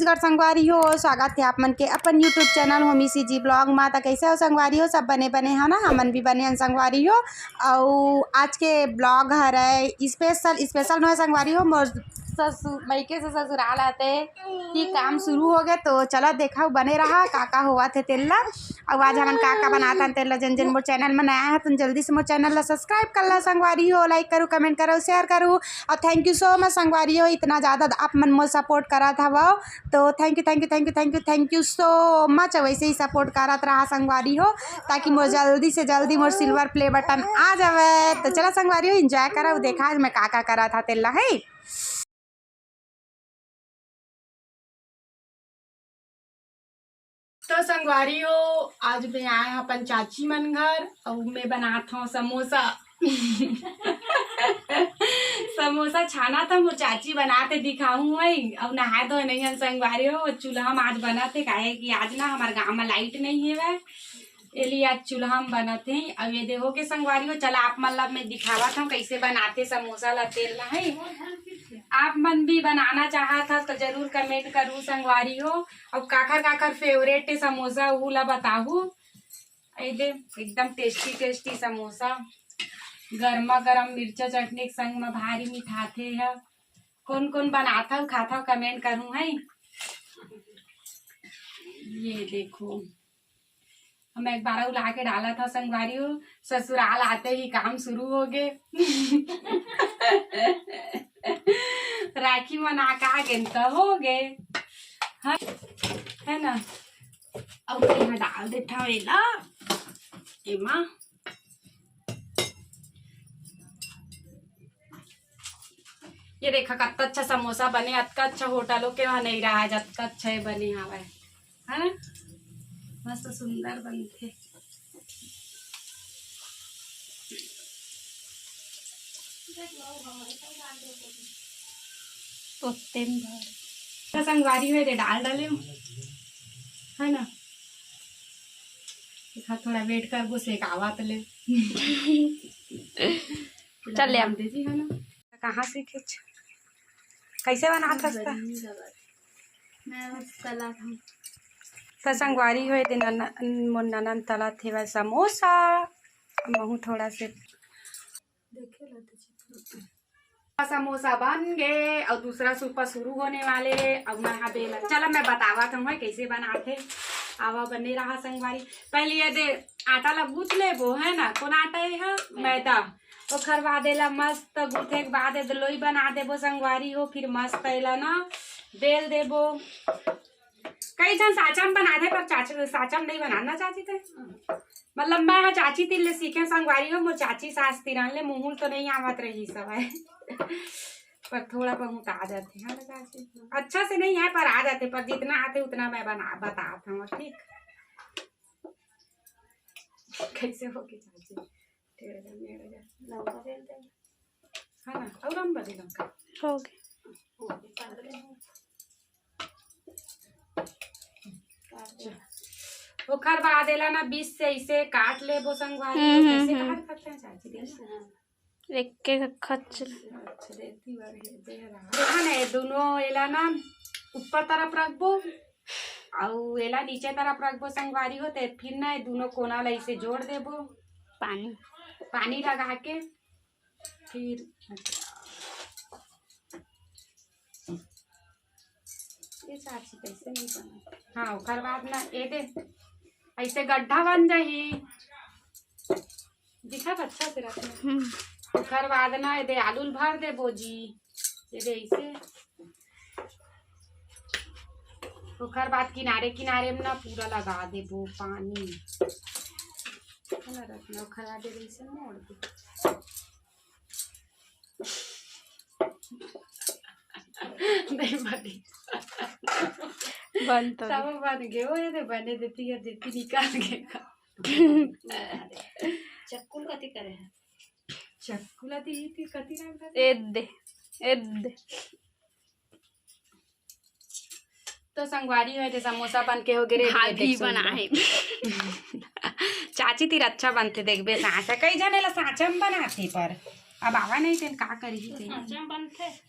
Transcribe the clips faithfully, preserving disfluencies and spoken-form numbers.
नमस्कार संगवारी हो, स्वागत हे आप मन के अपन YouTube channel Homi CG blog मा। त कैसे हो संगवारी हो? सब बने बने हो ना? हमन भी बने हन संगवारी हो। अउ आज के ब्लॉग हरय स्पेशल, स्पेशल नोहे संगवारी हो, मोर ससु-, मइके से ससुराल आते ही काम शुरू हो गए। तो चला देखा, बने रहा का का होवत हे तेला। अउ आज हमन का का बनात हन तेला, जन जन मोर चैनल में नया है तो जल्दी से मोर चैनल ला सब्सक्राइब कर ला संगवारी हो, लाइक करू, कमेंट करू, शेयर करू। अउ thank you so much संगवारी हो, इतना ज़्यादा आप मन मोर सपोर्ट करत हवो, तो thank you, thank you, thank you, thank you, thank you so much। वैसे ही सपोर्ट करत रहा संगवारी हो, ताकि मोर जल्दी से जल्दी मोर सिल्वर प्ले बटन आ जावे। तो चला संगवारी हो, एंजॉय करा, देखा आज मैं का का करत हा तेला है। तो संगवारी हो, आज मैं आए हंव अपन चाची मन घर अउ मैं बनात हंव समोसा। समोसा छाना था मोर चाची बनाते दिखाहूं है। अउ नहाए धोए नहीं हन संगवारी हो, चूल्हा में आज बनत हे, काहे कि आज ना हमार गांव में लाइट नहीं हेवय, एली आज चूल्हा में बनत हे। अउ ये देखो के संगवारी हो, चला आप मन ला मैं दिखावत हूँ कैसे बनाते समोसा ला, तेल ला है। आप मन भी बनाना चाहत हव तो जरूर कमेंट करू संगवारी हो। अउ काखर काखर फेवरेट हे समोसा, ऊ ला बताहू। ए दे, एकदम टेस्टी टेस्टी समोसा, गरमा गरम मिर्चा चटनी के संग में भारी मिठाथे ह। कौन कौन बनाथव खाथव कमेंट करू है। ये देखो, हम एक बार उला के डाला था संगवारी हो, ससुराल आते ही काम शुरू हो गए। राखी मना का गेन त हो गए, हाँ, है ना? अब मैं यहाँ डाल देता हूँ एला, एमा। ये देखा, कत्ता अच्छा समोसा बने, अतका अच्छा होटलों के वहाँ नहीं रहा है, जतका अच्छा ये बने हवय, है ना? मस्त सुंदर बनथे। तो तेम भर। तो संगवारी हो दे डाल डाले हूँ, है ना? देखा, थोड़ा वेट करबो, सेकावत ले। चल ले, हम दे दी, है ना? कहाँ सीखे छ? कैसे बनात हस त? मैं बस तला था। त संगवारी हो दे नन-, मोर ननन तलत हेवय समोसा। महू थोड़ा से देखे ला तो चित्र। समोसा बन गए अउ दूसरा सुपा शुरू होने वाले। अब मैं हा बेला, चला मैं बतावत हूँ कैसे बनाथे। आवा बने रहा संगवारी। पहले ये दे आटा ला गूंथ लेबो, है ना? कौन आटा है? मैदा। ओखर बाद एला मस्त गूंथे के बाद एदे लोई बना देबो संगवारी हो। फिर मस्त एला ना बेल देबो। कई झन साचा में बनाथे, पर चाच-, साचा में नहीं बनाना चाची थे। मतलब मैं हा चाची तिर ले सीखे संगवारी हो, मोर चाची सास तिरन ले मुँह तो नहीं आवत रही सब है। पर थोड़ा बहुत आ जाथे, है ना चाची? अच्छा से नहीं है, पर आ जाथे, पर जितना आथे उतना मैं बना, बतात हूँ, ठीक? कैसे होगे चाची? टेढ़ जा, मेढ़ जा। लंबा बेल दे। है ना? और हम बदे लंबा। हो गए। ओखर बाद एला ना बीच से ऐसे काट लेबो संगवारी। हम्म, हम्म, कैसे हम्म। काट सकते हैं चाची? एक एक खच। अच्छा, देती बार है, दे रहा। देखा ना, ये दोनों एला ना ऊपर तरफ रखबो, अउ एला नीचे तरफ रखबो संगवारी हो, ते फिर ना ये दोनों कोना ला ऐसे जोड़ देबो। पानी। पानी लगा के फिर ये चाची कैसे नहीं बना? हाँ, ओकर बाद ना ये दे, ऐसे गड्ढा बन जाही। दिखा अच्छा से रखना। हम्म। ओकर बाद ना ये दे आलू ल भर देबो जी, ये दे ऐसे। ओकर बाद किनारे किनारे में ना पूरा लगा देबो पानी। है ना, रखना, ओकर बाद ये दे ऐसे मोड़ दे। नहीं बने। बन तो सब बन गए, वो ये दे बने देती है, देती निकाल के खा। चक्कू ल कति करे हैं? चक्कू ल ती, ती कति नाम था? एद दे, एद दे। तो संगवारी हो, ये समोसा बन के हो गए रे, भाभी देखो। बनाए। चाची तिर अच्छा बनथे, देखबे साँचा। कई झन एला साँचा में बनाथे, पर अब आवा नहीं तेन का करही तेन।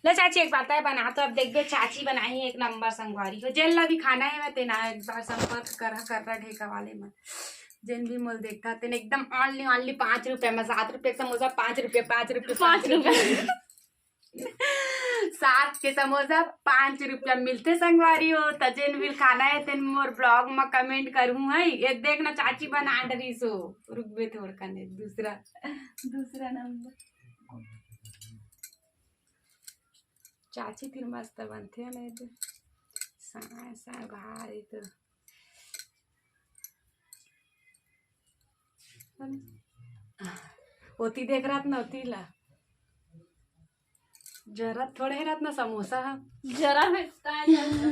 ले चाची, एक बात है, बना तो अब देखबे, चाची बनाही एक नंबर संगवारी हो। जेन ला भी खाना हे, मैं तेना एक बार संपर्क करा, कर्रा ढेका वाले मन। जेन भी मोल देखता तेन एकदम only, only पाँच रुपया में, सात रुपया के समोसा, पाँच रुपया, पाँच रुपया, पाँच रुपया। सात के समोसा पाँच रुपया मिलथे संगवारी हो। त जेन भी खाना हे तेन मोर blog में comment करहूँ है। ये देख ना, चाची बना डरिस हो। रुकबे थोड़ कने, दूसरा, दूसरा नंबर। चाची फिर मस्त बनथे ना, ये तो साय, साय भारी तो। ओती देख रहत ना, ओती ला। जरा थोड़े रहत ना समोसा ह। जरा में का जरा।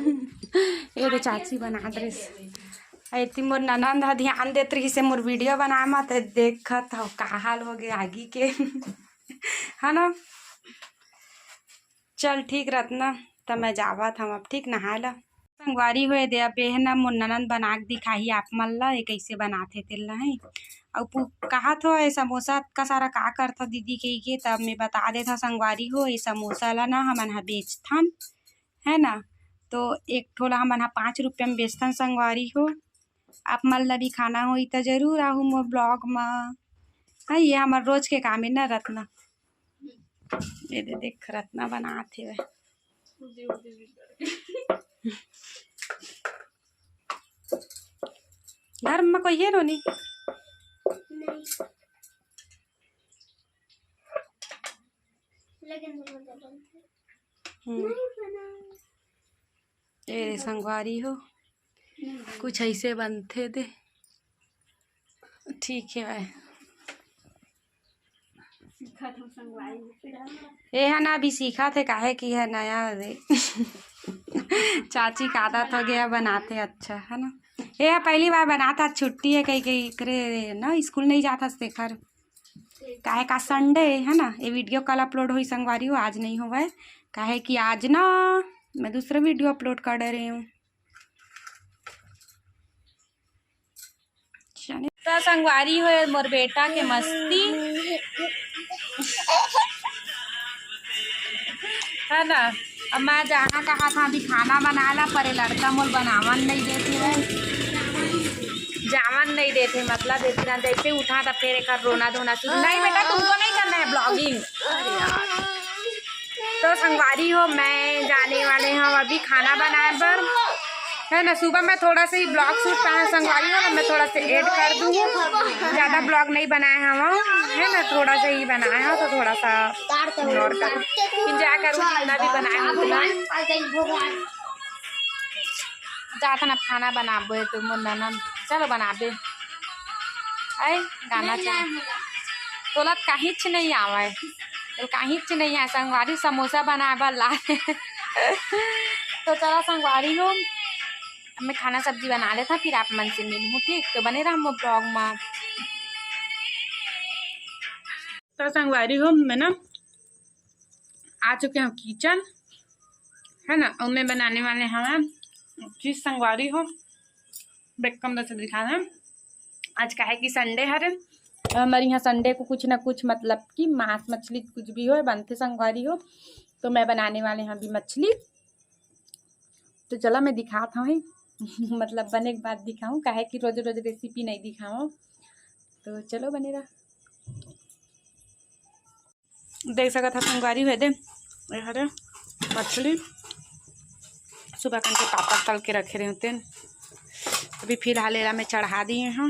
ये तो चाची बना दे रहिस। एती मोर ननंद ह ध्यान देत रहिस हे मोर video बनाए म, ते देखत हव का हाल हो गे आगी के। है ना? चल ठीक रत्ना, त मैं जावत हव अब, ठीक, नहाए ला। संगवारी हो, ये दे अब ये हे ना मोर ननंद बना के दिखाही आप मन ला, ये कैसे बनाथे तेन ला, है। अउ पु-, कहत हो, "ये समोसा अतका सारा का करथव दीदी?" कहिके, तब मैं बता देत हव संगवारी हो, ये समोसा ला ना हमन ह बेचथन, है ना, तो एक ठो ला हमन ह पाँच रुपया में बेचथन संगवारी हो। आप मन ला भी खाना होही त जरूर आहू मोर blog म। हाँ, ये हमर रोज के काम हे ना रत्ना। ये दे देख, रत्ना बनात हे। घर में कोई हे नोनी? हम्म। ए रे संगवारी हो, कुछ ऐसे बनथे दे। ठीक हे भाई। सीखत हव संगवारी। ए हा ना अभी सीखत हे, काहे कि है नया रे। चाची का आदत हो गया बनाथे, अच्छा है ना। ए हा पहली बार बनात हे, आज छुट्टी हे, कहीं कहीं करे ना, स्कूल नहीं जात हस तेखर। काहे का Sunday है ना, ये video कल upload होही संगवारी हो, आज नहीं होवय, काहे कि आज ना मैं दूसरा video upload कर रही हूँ। त संगवारी हो मोर बेटा के मस्ती है ना। अब मैं जाना कहा था अभी खाना बनाए ला, पर ये लड़का मोर बनावन नहीं देथे, जावन नहीं देथे, मतलब इतना जैसे उठा था फिर एक रोना धोना शुरू। नहीं बेटा, तुमको नहीं करना है blogging। तो संगवारी हो, मैं जाने वाले हव अभी खाना बनाए बर, है ना। सुबह मैं थोड़ा सा ही blog shoot कहा संगवारी हो ना, मैं थोड़ा सा add कर दूँ, ज़्यादा blog नहीं बनाए हव, है ना, थोड़ा सा ही बनाए हव, तो थोड़ा सा ignore कर, enjoy करूँ जितना भी बनाए हव उतना। जाथन अब खाना बनाबो, तो मोर ननद चलो बनाबे। ऐ गाना चल। तोला काहीच नहीं आवे, तोला काहीच नहीं आवे। संगवारी समोसा बनाए बर ला। तो चला संगवारी हो, अब मैं खाना सब्जी बना लेता, फिर आप मन से मिलूँ, ठीक? तो बने रहा मोर blog में। तो संगवारी हो, मैं ना आ चुके हैं kitchen, है ना, और मैं बनाने वाले हैं चीज संगवारी हो, बेकम दस दिखा रहे हैं। आज काहे कि Sunday हरे, और हमारे यहाँ Sunday को कुछ ना कुछ, मतलब कि मांस मछली कुछ भी हो बनथे संगवारी हो, तो मैं बनाने वाले हैं अभी मछली। तो चला मैं दिखात हूँ, मतलब बने के बाद दिखाऊँ, काहे कि रोज रोज recipe नहीं दिखाऊँ। तो चलो बने रहा। देख सकत हा संगवारी हो, ये दे, ये हरे मछली सुबह कन के पापड़ तल के रखे रहे तेन, अभी फिलहाल एला मैं चढ़ा दिए हूँ।